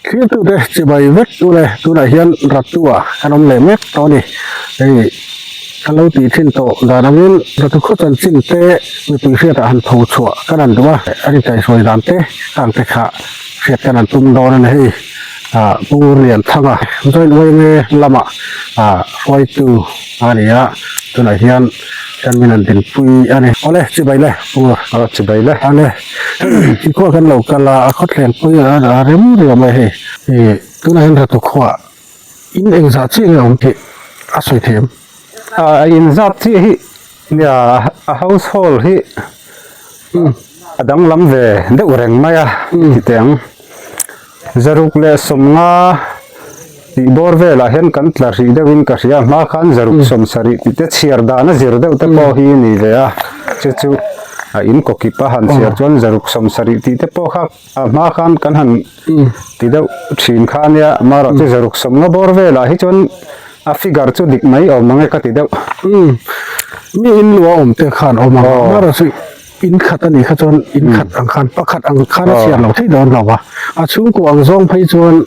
Thiltute chibai vek ule tunah hian Ratu ah kan awm leh mek tawh a ni. Hei kan lo tih thin tawh dan angin Ratu khaw chanchin te mipui hriatah han tho chhuah kan han duh a, an inkaihhruai dan te kang te kha hriat kan han tum dawn a ni. Hei Pu Lianthanga Joint Yma lama hruaitu a ni a, tunah hian kan min han dinpui a ni. Awle chibai le Pu Chibai le. Awle. I khua kan lo kal a, a khawthleng pui a rem riau mai hei. Ih tunah hian Ratu khuaah in engzah chiah nge awm tih a sawi thei em? A inzat chiah hi nia a household hi a danglam ve deuh reng mai a ti teh ang. Zaruk leh sawmnga tih bawr velah hian kan tla hrih deuhin ka hria a, hma khan zaruk sawm sarih tih te chhiar dan a zir deuh te pawh hi a ni ve a, chu chu a in kawkip a han chhiar chuan zaruk sawm sarih tih te pawh kha a hma khan kan han ti deuh thin kha ania, amaherawh chu zaruk sawmnga bawr velah hi chuan a figure chu dik mai awm ang e ka ti deuh. Mi in luah awm te khan awm ang, amaherawh chu. In khat a nih kha chuan in khat ang khan pakhat ang khan a chhiar lo thei dawn lo a, a chhungkua ang zawng phei chuan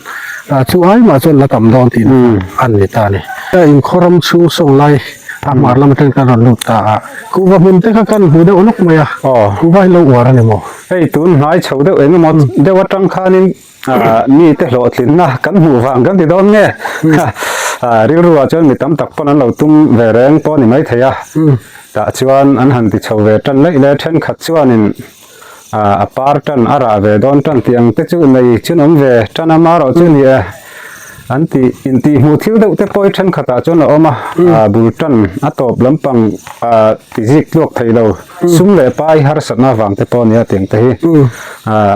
chu ai mah chuan la tam dawn tih a ni ta a ni. Inkhawr ram chhung sawng lai a hmar lam atangin kan rawn lut ta a, kuhva hmun te kha kan hmu deuh nawk mai a, kuhva hi lo uar a ni maw? Hei tun hnai chho deuh eng emaw deuh atang khanin mite hlawhtlinna kan hmuh vang kan ti dawn nge? Rilruah chuan mi tam tak pawn an lo tum ve reng pawh a ni maithei a. Tah chuan an han ti chho ve tan laih le thenkhat chuanin a par tan a rah ve dawn tan tih ang te chu nei chu an awm ve tan a marawh chu ni e an ti intih hmuh thil deuh te pawh hi thenkhatah chuan a awm a bul tan a tawp lampang ti zik tluak thei lo sum leh pai harsatna avang te pawh a nia tiang te hi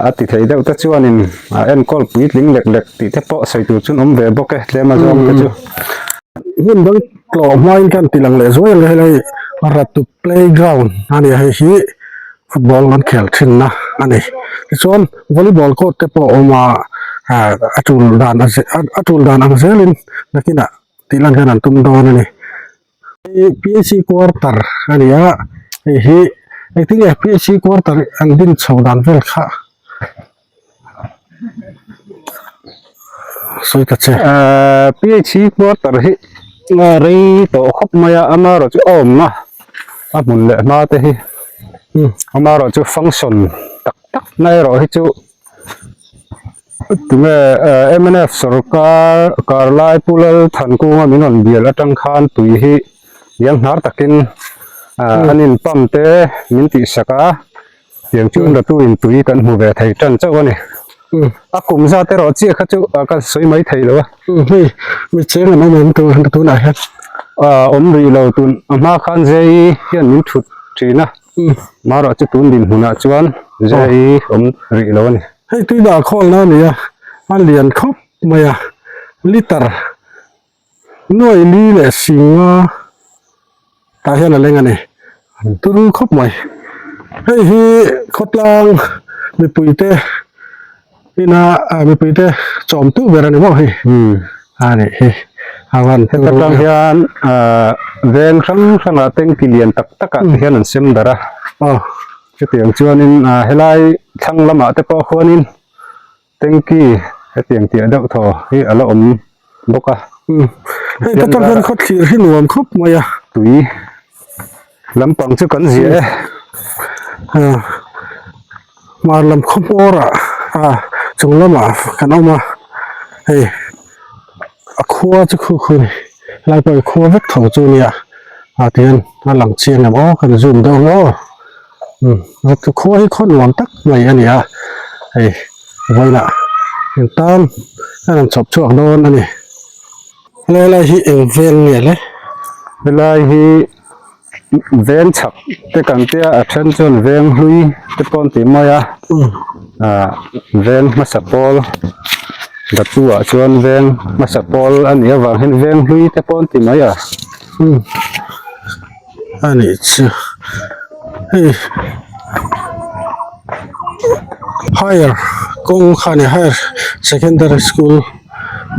a ti thei deuh te chuanin a enkawl puitling lek lek tih te pawh sawi tur chu an awm ve bawk e tlem a zawng te chu. Hmun dang Tlawh hmain kan ti lang leh zuai ang helai Ratu playground a ni a hei hi football an khel thinna a ni tichuan volleyball court te pawh a awm a ah a tul dan a a tul dan ang zelin nakinah tih lan hian an tum dawn a ni hei P C quarter a ni a hei hi engtin nge P C quarter an din chho dan vel kha. Sawi ta che. PHC quarter hi rei tawh khawp mai a amaherawh chu a awmna a hmun leh hma te hi amaherawh chu function tak tak na erawh hi chu tunge mnf sawrkar kar lai Pu Lalthankunga min rawn bial atang khan tui hi liang hnar takin an in pump te min tihsak a. Tiang chu Ratu in tui kan hmu ve thei tan chauh a ni. A kum zat erawh chiah kha chu ka sawi mai thei lo a. Hei mi cheng an awm em tun tunah hian? Awm rih lo tun a hma khan JE hian min thut thin a. Marawh chu tun dinhmunah chuan JE awm rih lo a ni. Hei tui dah khawlna a ni a, a lian khawp mai a, liter Nuai li leh singa tah hian a leng a ni turu khawp mai hei hi khawtlang mipui te ina ah mipui te chawm tu ber a ni maw hei a nih hi a van heta tang hian ah veng hrang hrangah tanki lian tak tak ah te hian an sem darh a chutiang chuanin ah helai thlang lamah te pawh khuanin Tanky hetiang tiah deuh thaw hi a la awm bawk a. Hei ta tang hian khawthlir hi nuam khawp mai a. Tui lampang chu kan ziah e. Hmar lam khaw hmawr ah ah chung lamah kan awm a hei a khua chu khu khu a ni helai pawh hi khua vek tho chu a nia ah tihian a lang chiang em aw kan zoom deuh ang aw. Khua hi khaw nuam tak mai a ni a hei vawiinah in tan a rawn chhawp chhuak dawn a ni helai lai hi eng veng nge le helai hi veng chhak te kan tia a then chuan veng hlui te pawh an ti mai a ah veng hmasa pawl datu ah chuan veng hmasa pawl a nih avang hian veng hlui te pawh an ti mai a. A nih chu hei higher kawng kha a ni higher secondary school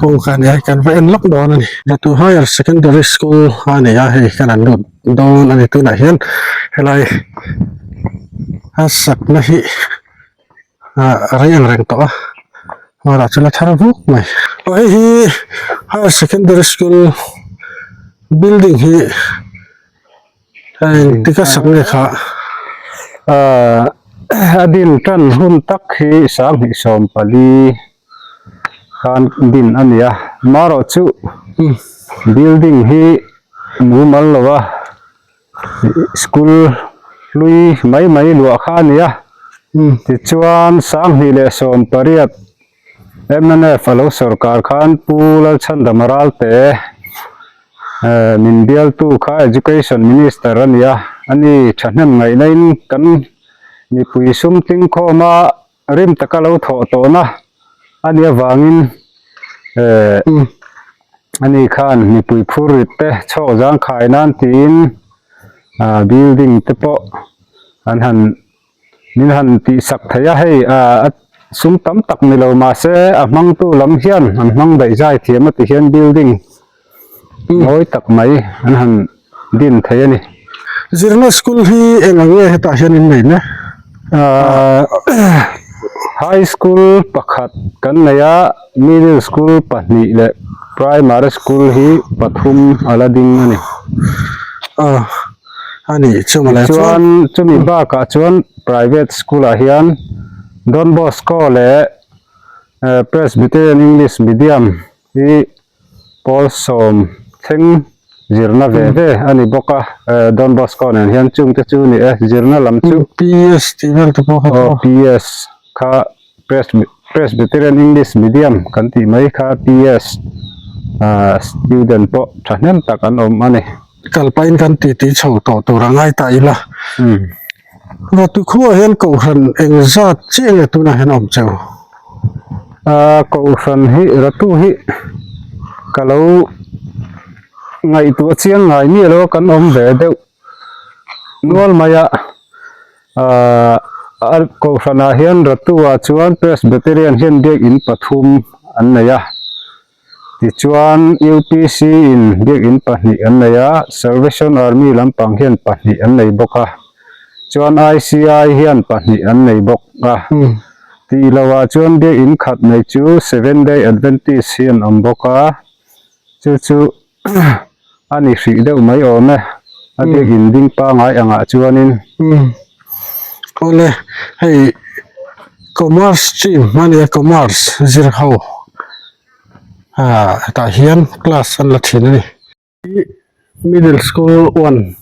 kawng kha a ni a kan va en lawk dawn a ni Ratu higher secondary school a ni a hei kan han lut dawn a ni tunah hian helai a sakna hi ah rei ang reng tawh a. Hmarah chu la thar vuk mai. Aw hei hi higher secondary school building hi eng tika sak nge kha. Ahh a din tan hun tak hi 2014 khan din a ni a, marawh chu building hi mumal lo a. School hlui mai mai luah kha a ni a, tichuan 2018 mnf a lo sawrkar khan Pu Lalchhandama Ralte min bialtu kha Education Minister a ni a, ani thahnem ngaihna in kan mipui sum tling khawm a rim taka lo thawh tawhna a nih avangin eh ani khan mipui phur rit te chhawk zang khai nan tiin ah building te pawh an han min han tih sak thei a hei ah a sum tam tak ni lo mahse a hmangtu lam hian an hmang daih zai thiam a ti hian building mawi tak mai an han din thei a ni. Zirna school hi eng ang nge hetah hian in nei ne? Ahh high school pakhat kan nei a, middle school pahnih leh primary school hi pathum a la ding a ni. Ahh a nih chu mawle chuan chumi bakah chuan private school ah hian Don Bosco leh Presbyterian English Medium hi Pawl sawm thleng zirna ve ve a ni bawk a, Don Bosco nen hian chungte chu ni e, zirna lam chu. PS tih vel te pawh kha aw PS kha Presbyterian English Medium kan tih mai kha PS student pawh thahnem tak an awm a ni. Kal pahin kan titi chho tawh tur a ngai ta ila. Ratu khuaah hian Kohhran eng zat chiah nge tunah hian a awm cheu? Ahh Kohhran hi Ratu hi ka lo ngaihtuah chiang ngai miah lo a kan awm ve deuh nual mai a ahh a Kohhranah hian Ratu ah chuan Presbyterian hian biakin pathum an nei a. Tichuan UPC in biakinn pahnih an nei a, Salvation Army lampang hian pahnih an nei bawk a, chuan ICI hian pahnih an nei bawk a. Tih lohah chuan biakinn khat nei chu Seventh Day Adventist hi an awm bawk a, chu chu a ni hrih deuh mai awm e, a biakinn ding pangai angah chuanin. Awle, hei Commerce stream a nia, Commerce zir ho. Ah hetah hian class an la thin a ni. Middle school one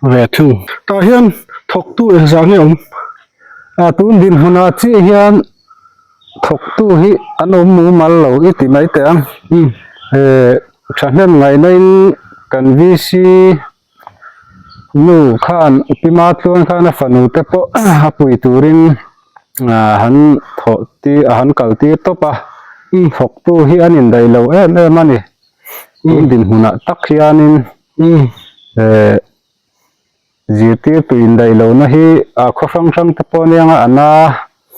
ve thung. Tah hian thawktu engzah nge awm? Ah tun dinhmunah chiah hian thawktu hi an awm mumal lo i ti mai teh ang. Eh thahnem ngaihna in kan VC Nu khan Upima tluan khan a fanu te pawh a pui turin ah han thawh tir a han kal tir tawp a, thawktu hi an indaih lo em em a ni. Tun dinhmunah tak hianin eh zirtirtu indaih lohna hi a khaw hrang hrang te pawh aniang a, a na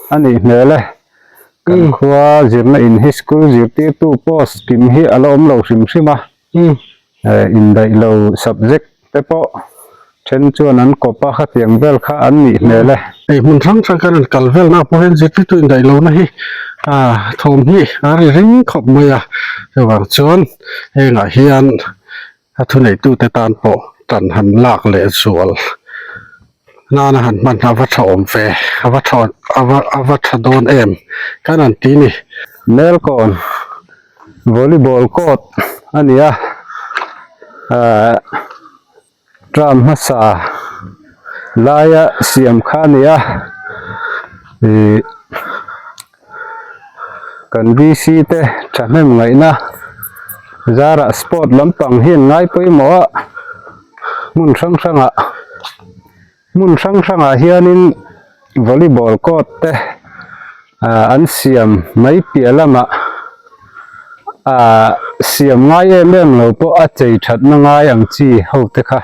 a nih hmel e. Kan khua zirna in hi school zirtirtu post kim hi a la awm lo hrim hrim a. Indaih lo subject te pawh then chuan an kawp a, khatiang vel kha an nih hmel e. Hei hmun hrang hrang kan rawn kal vel na pawh hian zirtirtu indaih lohna hi thawm hi a ri ring khawp mai a, chuvang chuan hengah hian a thuneitute tan pawh tan han lak leh zual nana han hman a va tha awm ve, a va tha a va tha dawn em kan han ti ni. Melkawn Volleyball court a ni a ahh term hmasa laia siam kha a ni a ihh kan VC te thahnem ngaihna zarah sport lampang hi an ngai pawimawh a hmun hrang hrangah Hmun hrang hrangah hianin volleyball court te ah an siam mai piah lamah ah siam ngai em em lo pawh a chei thatna ngai ang chi ho te kha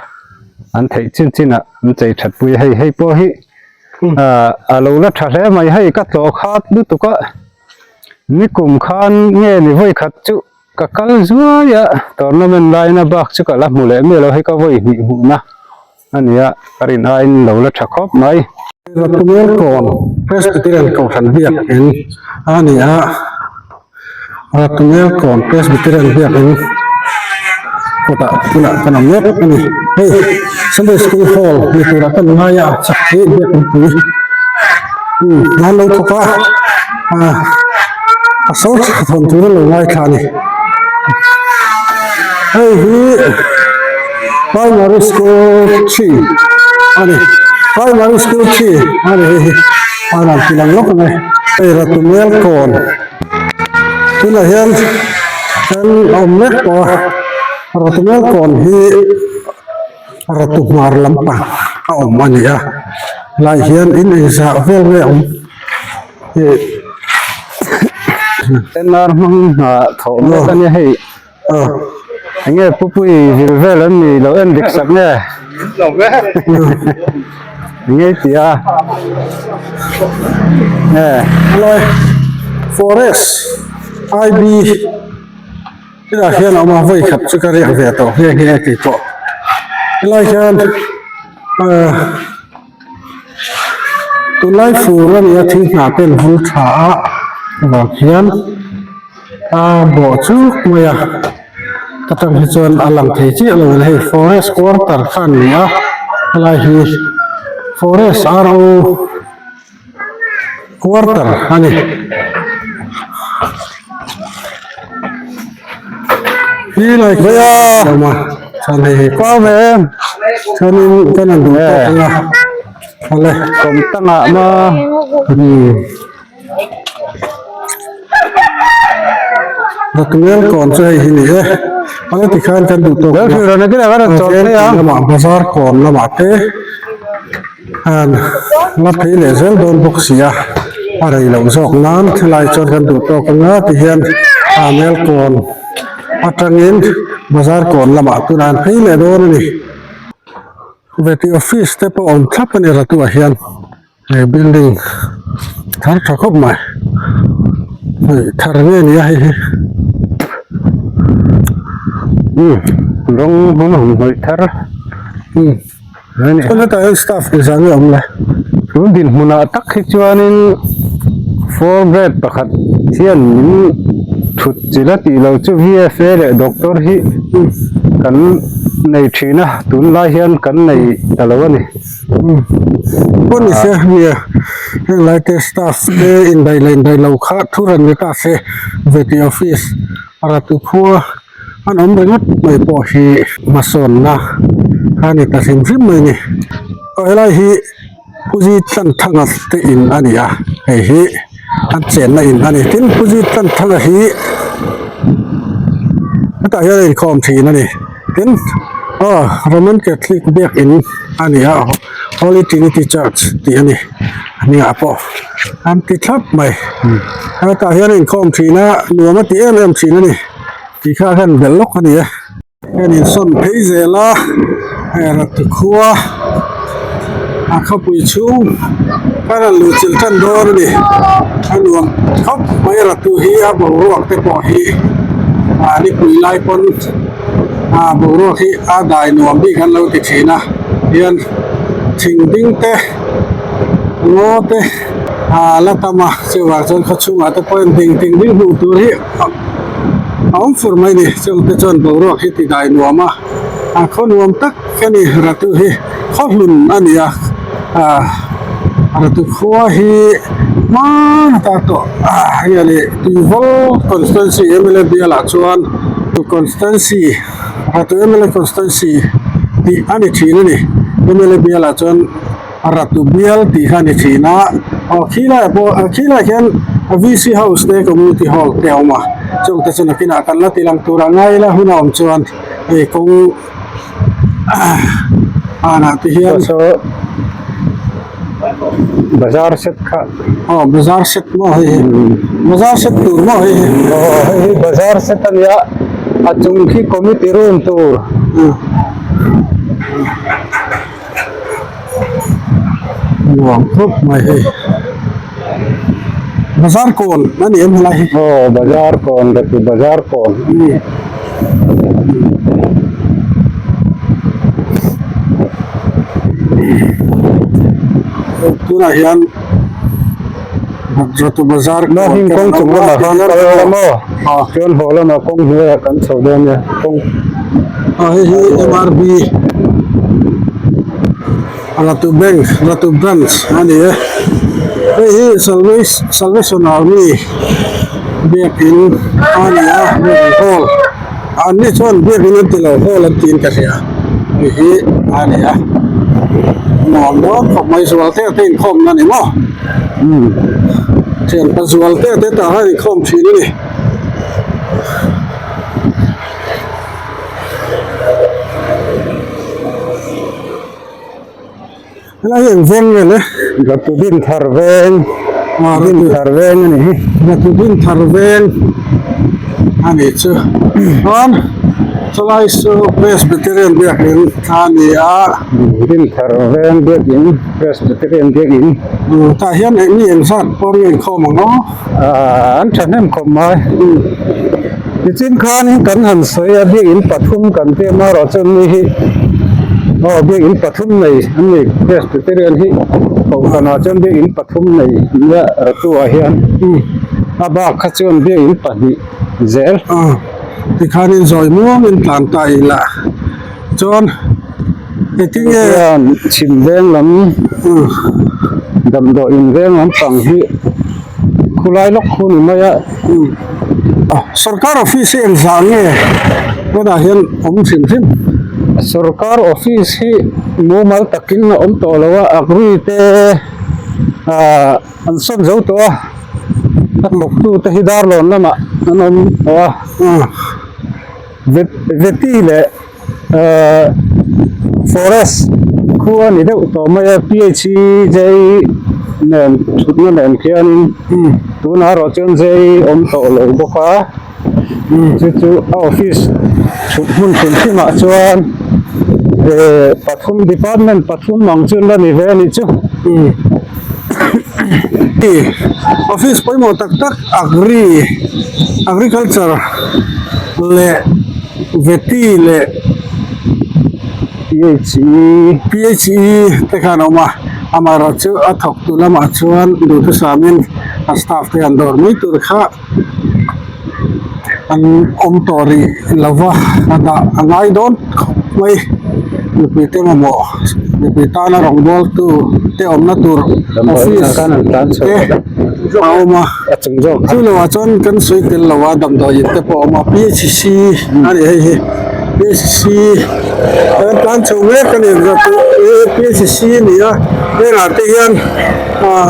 an theih chin chin ah an chei that pui a hei hei pawh hi ah a lo la tha hle mai hei ka tlawh khat lutuk a nikum khan nge ni vawi khat chu ka kal zuai a tournament laina bak chu ka la hmu leh miah lo hei ka vawi hnih hmuhna. A nia, ka rin aiin lo la tha khawp mai. Ratumelkawn Presbyterian Kohhran biak in a ni a, Ratumelkawn Presbyterian biak in kawtah tunah kan awm mek a ni. Hei Sunday School Hall ni turah kan ngai a, chak hi biak in pui umm an lo thawk a, ah a sawi tha thawn tur a lo ngaithla a ni. Hei hi. Primary school thi a ni primary school thi a ni hei hi a rawn ti lang lawk ang e hei Ratumel kawn tunah hian kan awm mek tawh a Ratumel kawn hi Ratu hmar lampang a awm a ni a helai hian in engzah vel nge awm ih N R hmang hna thawh mek a nia hei. Enge pupui vil vel an ni lo en dik sak nge? Enge i tih a? Nge? Hello Forest IB inah hian a awm a vawi khat chu ka riak ve tawh nghe nghe tih pawh helai hian ahh tunlai fur a ni a thing hnah te an vul tha a vang hian. A bawh chuk mai a ka tang hi chuan a lang thei chiah lo hei forest quarter kha an ni a helai hi forest R O quarter a ni helai khi a awm a chuan hei hi chuanin kan han duh tawk ang a awle kawm tangah maw. Doctor kawn chu hei hi ni e a la tikhan kan duh tawk lamah bazar kawn lamah te an la phei leh zel dawn bawk si a a rei loh zawk nan helai chuan kan duh tawk anga tihian a mel kawn atangin bazar kawn lamah tunah an phei leh dawn a ni veti office te pawh awm thlap a ni ratuah hian. He building thar tha khawp mai hei thar nge ni a hei hi umm rawng hmang hum hnawih thar umm chuan hetah hian staff engzah nge awm le tun dinhmunah tak hi chuanin four grade pakhat hian min thut chilh a tih loh chu V F A leh doctor hi kan nei thin a tunlai hian kan nei ta lo a ni. Pawn ni se nia heng lai te staff te indaih leh indaih lo kha thu rawn ni ta se veti office ratu khua an awm ringawt mai pawh hi hmasawnna a ni ta hrim hrim mai a ni aw helai hi Puji Tanthanga te in a ni a hei hi an chenna in a ni tin Puji Tanthanga hi hetah hian a inkhawm thin a ni. Tin, aw Roman Catholic biakin a ni a, Holy Trinity Church tih a ni, a hnungah pawh an ti thlap mai. Hetah hian a inkhawm thin a, nuam a ti em em thin a ni tih kha khan belh lawk a ni e. Heng insawn phei zel a, hei Ratu khua a khawpui chhung a rawn luh chilh tan dawn a ni, a nuam khawp mai Ratu hi a boruak te pawh hi ah nipui lai pawn. Ah boruak hi a dai nuam bik an lo ti thin a hian thing ding te ngaw te ah la tam a chuvang chuan khaw chhungah te pawhin ding thing ding hmuh tur hi a awm fur mai a ni chung te chuan boruak hi ti dai nuam a a khaw nuam tak a ni ratu hi khaw hlun a ni a ah ratu khua hi hman ata tawh ah hei a ni tuivawl constituency M L A bial ah chuan. Constituency Ratu mla constituency tih a ni thin a ni mla bial ah chuan Ratu bial tih kha a ni thin a aw khilaiah pawh khilaiah khian V C house te community hall te a awm a chung te chu nakinah kan la ti lang tur a ngai la hun a awm chuan hei kawng ah te hian Bazar set kha. Aw bazar set maw hei hi bazar set tur maw hei hi. Aw hei hi bazar set a nia a chung khi committee room tur. Nuam khawp mai hei bazar kawn a ni em helai hi. Aw bazar kawn ka ti bazar kawn. Tunah hian Ratu Bazar Na hing kawng chung lamah khan kal la maw? Chuan haw lamah kawng hnuaiah kan chho dawn nia kawng. Aw hei hi MRB Ratu Bank Ratu Branch a ni e. Hei hi Salvation Army biakin a ni a biakin hall. An ni chuan biakin an ti lo hall an tiin ka hria hei hi a ni a nuam dawn khawp mai zual te te inkhawm na ni maw thianpa zual te te tah hian inkhawm thin a ni. Helai hi eng veng nge le? Ratu bin thar veng bin thar veng a ni hi. Ratu bin thar veng a nih chu. Chuan chulai chu Presbyterian biakin a ni a. Bin thar veng biakin Presbyterian biakin. Tah hian eng mi eng zat pawh nge inkhawm ang aw? An thahnem khawp mai. Tichin khanin kan han sawi a, biakin pathum kan tih amaherawh chuan mi hi aw biakin pathum nei an ni Presbyterian hi kohhranah chuan biakin pathum nei nia Ratu ah hian a bak kha chuan biakin pahnih zel. Aw tikhanin zawi muangin tlan ta ila chuan engtin nge. Hian chhim veng lam damdawiin veng lampang hi. Khulai lawk khu ni mai a. Sorkar office hi engzah nge hetah hian awm hrim hrim? Sorkar office hi mumal takin a awm tawh lo a, agri te ah an sawn zo tawh a, a thawktu te hi darlawn lamah an awm tawh a, veti leh Ahh forest khu a ni deuh tawh mai a PHEJ nen thutna nen khianin tunah erawh chuan J awm tawh lo bawk a chu chu a office thut hmun hrim hrim ah chuan eh pathum department pathum ang chu an la ni ve a nih chu. Office pawimawh tak tak agri agriculture leh Veti leh PHE PHE te khan a awm a, amaherawh chu a thawk tu lamah chuan duhthusamin a staff te han dawr mai tur kha an awm tawh rih lo va, a dah a ngai dawn khawp mai mipui te mamawh mipui tana rawngbawltu te awmna tur office te a awm a. Chu lo ah chuan kan sawi tel lo a damdawiin te pawh a awm a PHC a ni hei hi PHC kan tlan chho mek a ni PHC a ni a hengah te hian ah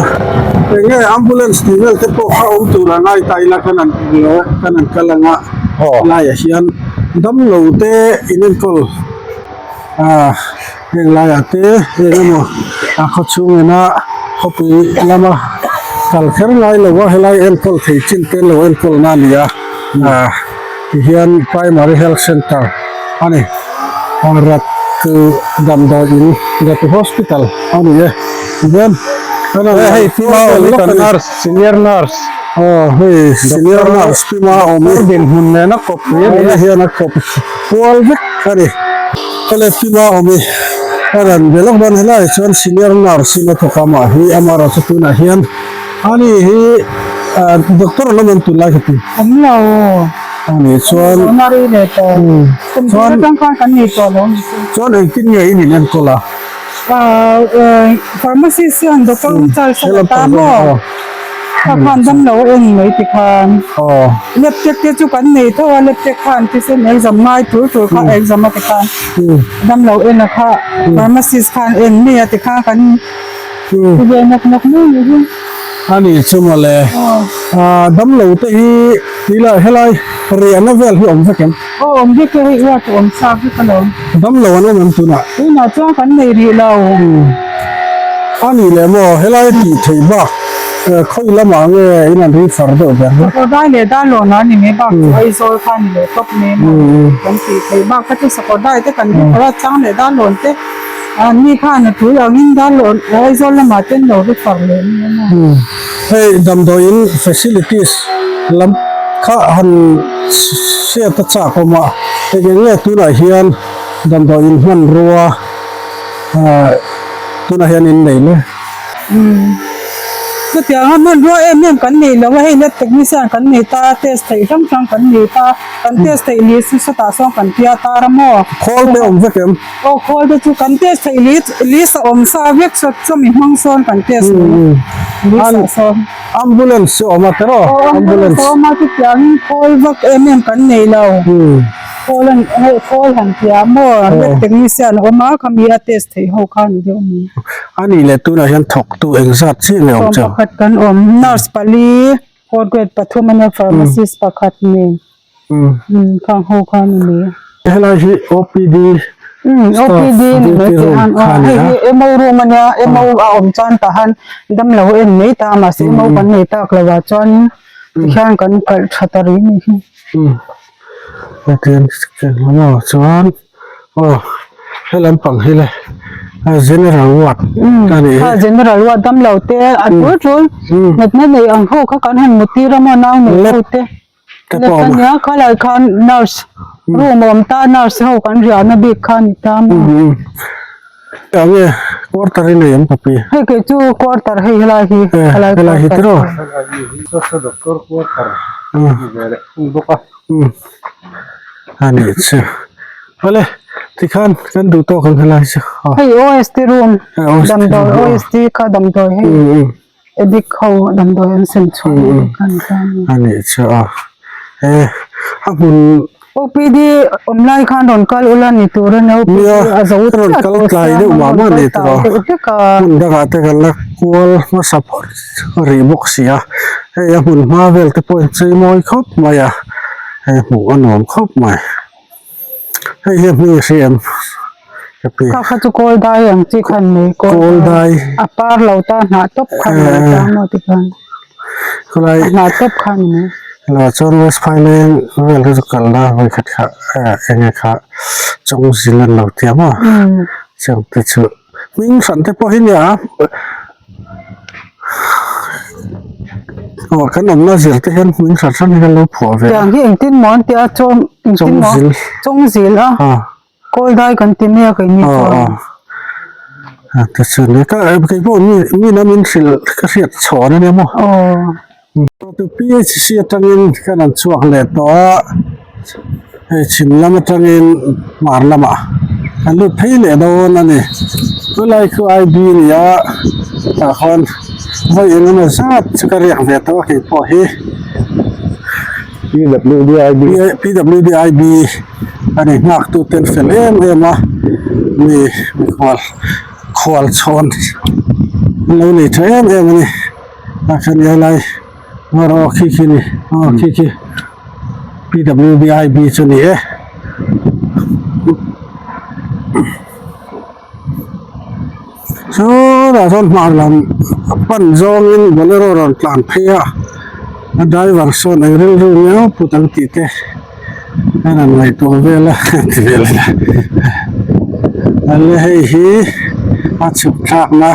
eng nge ambulance tih vel te pawh kha awm tur a ngai ta ila kan han kan han kal ang a laiah hian damlo te inenkawl ah. Heng laiah te eng emaw a khaw chhung ena khawpui lama kal kher ngai lo a helai enkawl thei chin te an lo enkawl na a ni a ah tihian primary health center a ni Ratu damdawi in Ratu hospital a ni e tihian hei Pima awm hi kan nurse senior nurse aw hei senior nurse Pima awm hi dinhmun nena kawp pui a ni a hian a kawp kual vek a ni. Kale Pima awm i a rawn be lawk dawn helaiah chuan senior nurse in a thawk a mah hi amaherawhchu tunah hian ani hi ah doctor an awm em tunlai ka ti. Awm lo. Ani chuan Awm a ri leh tawh. Kum chuan atang khan kan nei tawh lo. Chuan engtin nge in in enkawl a? Ah pharmacist hian doctor charge a la ta maw? Kha khan damlo a en mai ti khan. Lab tech te chu kan nei tho a, lab tech khan thisen exam ngai tur tur kha exam a ti khan damlo en a kha pharmacist khan en mai a ti khan kan ti ve nawk nawk mai ni hi. A ni chu mawle. Damlo te hi tih lah helai riahna vel hi awm vek em? Aw awm vek e, hei uar chu awm chak vek alawm. Damlo an awm em tunah? Tunah chuan kan nei rih lo. A nih leh maw, helai tih theih bak khawi lamah nge in an ri far deuh ber? Sakawrdai leh Darlawn ah ni mai bak chu Aizawl kha ni leh tawp mai maw kan tih theih bak kha chu Sakawrdai te kan ri far a, Chang leh Darlawn te an ni khan a tul angin Darlawn Aizawl lamah te an lo ri far leh mai maw. Hei damdawiin facilities lam kha han hriat a chak awm a, eng eng nge tunah hian damdawiin hmanrua tunah hian in nei le? Chutianga hmanrua em em kan nei lo a, hei lab technician kan nei ta a, test theih hrang hrang kan nei ta, kan test theih list chu sawtah sawn kan tia tar a maw? Khawl te awm vek em? Aw khawl te chu kan test theih list list a awm sa vek sawt chawmi hmang sawn kan test mai list ah sawn. Ambulance chu awm a tiraw? Aw ambulance a awm a chutiangin khawl vak em em kan nei lo. Khawl an hei khawl han tia maw lab technician a awm a khami a test theih ho kha ani deuh mai. A nih leh tunah hian thawktu engzat chiah nge awm cheu? Pakhat kan awm nurse pali fourth grade pathum ania pharmacist pakhat nen khang ho kha ani mai. Helai hi OPD staff OPD ni mai duty tih room han kha aw ani hei a. hi MO room ania MO a awm chuan tah han damlo en mai ta mahse MO kan nei tak lo ah chuanin tikhian kan kalh tha ta rih anih hi. Hetiang emaw chuan aw he lampang hi le general ward a nih hi. General ward damlo te a tul tul natna nei ang ho kha kan han mu tir a maw nau nei ho te te pawh a awm a. Nia khalai khan nurse room a awm ta nurse ho kan riahna bik kha a ni ta maw. Enge quarter i nei em papi? Hei kei chu quarter hei helai hi helai helai hi tiraw? Doctor quarter ni ve leh thung bawk a. A nih chu. Awle tikhan kan duh tawk ang helai chu. Hei OST room damdawi OST kha damdawi hei. Addict ho damdawi an sem chhuah mai te kha an tan a ni. A nih chu a. E a hmun. OPD awm lai khan rawn kal ula ni tur a ni. OPD a zo rawn kal tlai deuh mah mah ni tawh. Hmun dangah te kan la kual hmasa phawt rih bawk si a. Hei a hmun hma vel te pawh in chei mawi khawp mai a. Hei hmuh a nuam khawp mai. Hei hi a hming a hria em ka pi. Kha kha chu kawl dai ang chi khan mai kawl dai a par lo ta hnah tawp khan mai ta maw ti khan khulai hnah tawp khan mai lo chuan west phaileng vel hi chu kal na vawi khat kha enge kha chawng zil an lo tia maw cheng te chu hming hran te pawh hi nia aw kan awmna zir te hian hming hran hran hi kan lo phuah ve a. Tiang hi engtin maw an tia chawng engtin maw chawng zil a kawl dai kan ti mai a keini chuan. A ti chu ni ka kei pawh mi mi lam in hrilh ka hriat chhawn ania maw. PHC atangin kan han chhuak leh tawh a, hei chhim lam atangin hmar lamah kan lut phei leh dawn a ni. Chulai khu IB a ni a, tah khawn vawi eng emaw zat chu ka riak ve tawh a kei pawh hi. PWDIB. PWDIB a ni nghak tu ten fel em em a, mi mikhual khual chhawn an lo nei tha em em a ni. A khan i helai ngaw rawh khi khi ni aw khi khi P_W_B_I_B chu ni e sawtah sawn hmar lam a pan zawngin bolero rawn tlan phei a a driver sawn eng rilru nge put ang tih te a rawn ngaihtuah vel a ti vel a ale hei hi a chhuk thlakna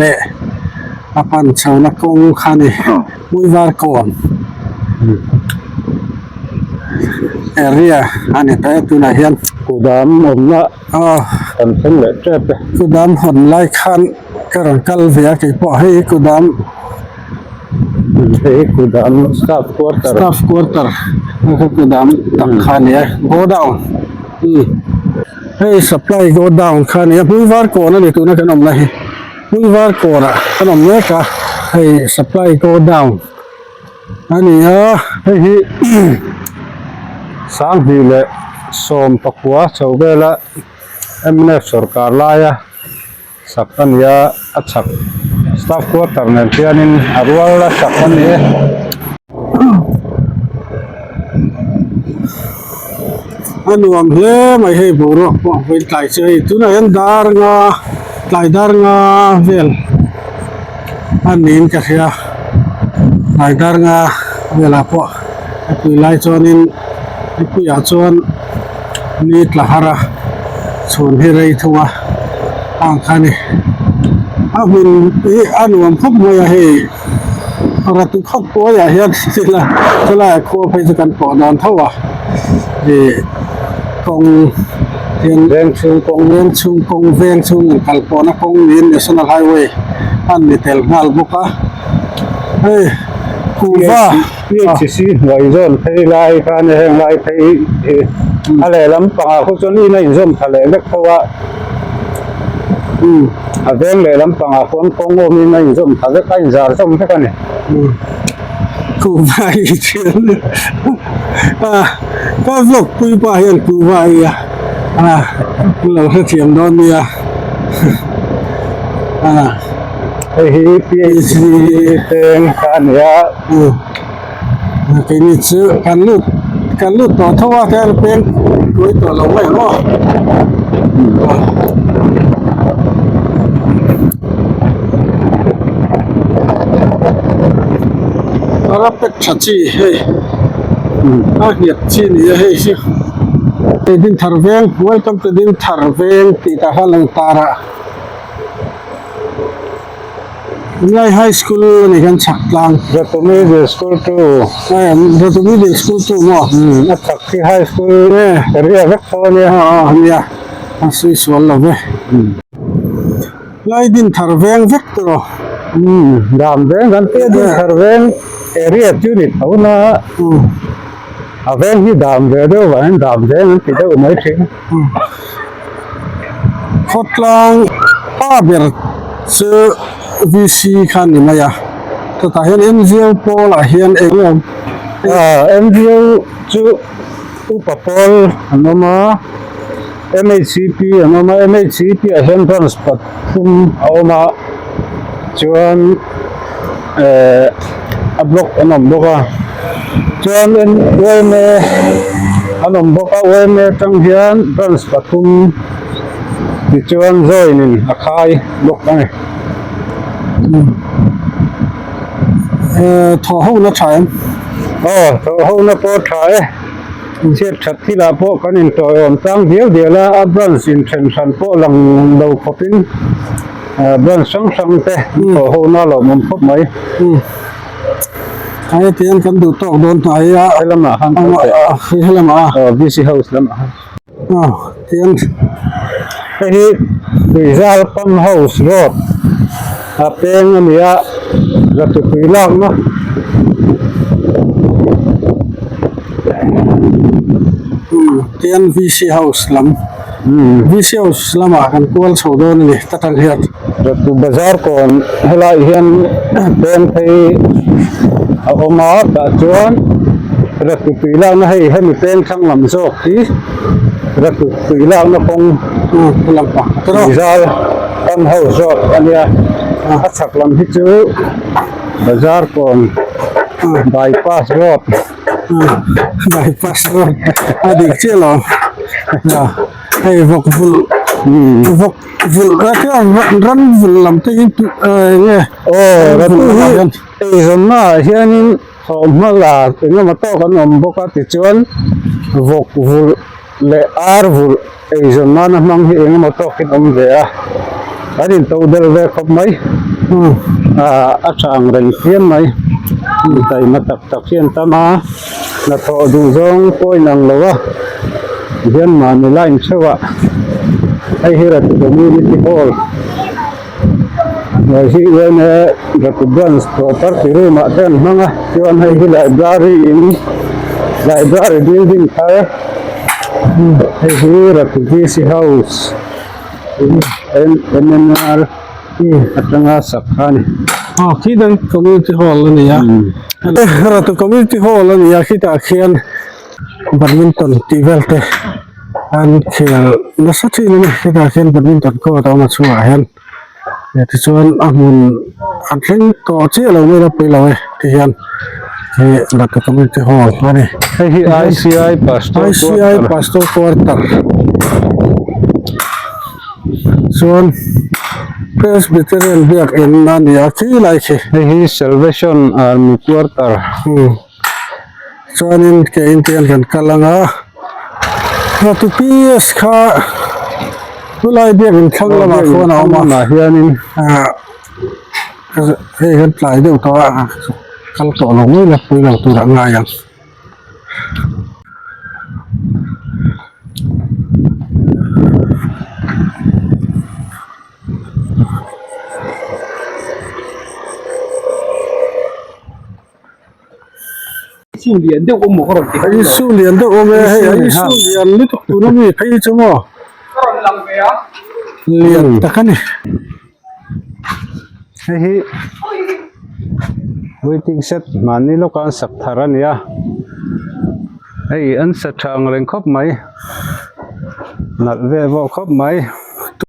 leh. A pan chhohna kawng kha a ni Hmuivar kawn area a ni ta e tunah hian. Kudam awmna kan thleng leh tep e. Kudam hawn lai khan ka rawn kal ve a keipawh hei kudam. Hei kudam staff quarter. Staff quarter hei kha kudam tak kha a ni e godown hei supply godown kha a ni a Hmuivar kawn a ni tuna kan awmna hi. Hmun var kawrah kan awm mek a, hei supply go down a ni a. Hei hi 2019 chho vela mnf sorkar laia sak a ni a, a chhak staff quarter nen hianin a rual a sak a ni e. A nuam hle mai hei boruak pawh vawiin tlai chu hei tunah hian dar nga tlai dar nga vel a niin ka hria tlai dar nga velah pawh a tui lai chuanin nipuiah chuan ni tla har a chhun hi rei thung a ang kha a ni a hmun hi a nuam khawp mai a hei. Ratu khawp kuaiah hian thil a chulaiah khua phei chu kan pawh dawn tho a ih kawng hian veng chhung kawng veng chhung kawng veng chhung in kal pawhna kawng niin national highway. an ni tel nghal bawk a hei kuhva PHC hnuai zawn phei lai khan heng lai phei hi a lehlam pangah khu chuan in a inzawm tha leh vek tho a a veng lehlam pangah khuan kawng awmin a inzawm tha vek a inzar zawm vek a ni. Kuhva hi thian a ka vlog pui pa hian kuhva hi a a lo hrethiam dawn nia a hei hi PHC peng kha a ni a keini chu kan lut kan lut tawh tho a khan peng tuai tawh lo mai ang aw. Carpet tha chi hei a nghet chi a ni a hei hi hei Dinthar veng welcome to Dinthar veng tih tah khan lo tar a Ngai high school a ni khan chhak tlang Ratu middle school two Ratu middle school two maw a chhak khi high school area vek tho a nia aw nia a sawi sual lo ve. Lai din thar veng vek tawh rawh. Umm dam veng kan tia din thar veng area chu ni tho na a veng hi dam ve deuh vangin dam veng an ti deuh mai thin. Khawtlang pa ber chu VC kha ni mai a chutah hian NGO pawlah hian eng nge awm? NGO chu upa pawl an awm a. MHCP an awm a MHCP ah hian branch pathum a awm a chuan ehh a block an awm bawk a chuan yma an awm bawk a yma atang hian branch pathum tichuan join in a khai bawk a ni. Ehh thawh ho na tha em? Aw thawh ho na pawh tha e. Chhiat that thilah pawh kan intawiawm tlang dial dial a, a branch inthen hran pawh lang lo khawpin branch hrang hrang te an thawh ho na lawmawm khawp mai. A hetiang kan duh tawk dawn hnai a. He lamah khan kal teh. He lamah a. Aw VC house lamah khan. Aw tiang. Hei hi Tuizal Pump House road a peng a ni a, Ratu tui lakna. Tian VC house lam VC house lamah kan kual chho dawn a ni ta tang hian. Ratu bazar kawn helai hian peng phei a awm a tah chuan Ratu tui lakna hei hemi peng thlang lam zawk hi Ratu tui lakna kawng Tuizal pump house zawk a nia a chhak lam hi chu bazar kawn bypass road bypass road a dik chiah lo hei vawk vulh vawk vulh ran vulh lam te hi enge aw ran vulh hi eizawnna ah hianin thawmhnaw la engemaw tawk an awm bawk a tichuan vawk vulh leh ar vulh eizawn nana hmang hi engemaw tawkin awm ve a an into del ve khawp mai ah a tha ang reng phian mai taima tak tak hi an tam a hnathawh duh zawng pawh a inang lo a hian mahni line theuh ah hei hi Ratu community hall hei hi yma Ratu branch property room ah te an hmang a chuan hei hi library in library building thar. Hei hi Ratu VC house MNR atanga sak kha a ni. Aw khi dang community hall a ni a Ratu community hall a ni a khitah khian badminton tih vel te an khel nasa thin a ni khitah khian badminton court a awm a chhungah hian. Tichuan a hmun a thleng tawh chiah lo mai ropui lo e tihian hei Ratu community hall a ni. Hei hi ICI pastor ICI pastor quarter chuan Presbyterian biakin a ni a khi lai khi. Hei hi Salvation Army quarter. Chuanin ke in te hian kan kal ang a Ratu PS kha chulai biakin thlang lamah khuan a awm a ah hianin ah hei hian tlai deuh tawh a kal tawh lo mai la pui lo tur a ngai ang. issue lian deuh awm maw ka rawn ti A issue lian deuh awm e hei a issue lian lutuk tuna mi phei chu maw Ka rawn lang ve a. Lian tak a ni. Hei hi waiting shed mahni lawka an sak thar a ni a hei an sa tha ang reng khawp mai nalh ve vawh khawp mai.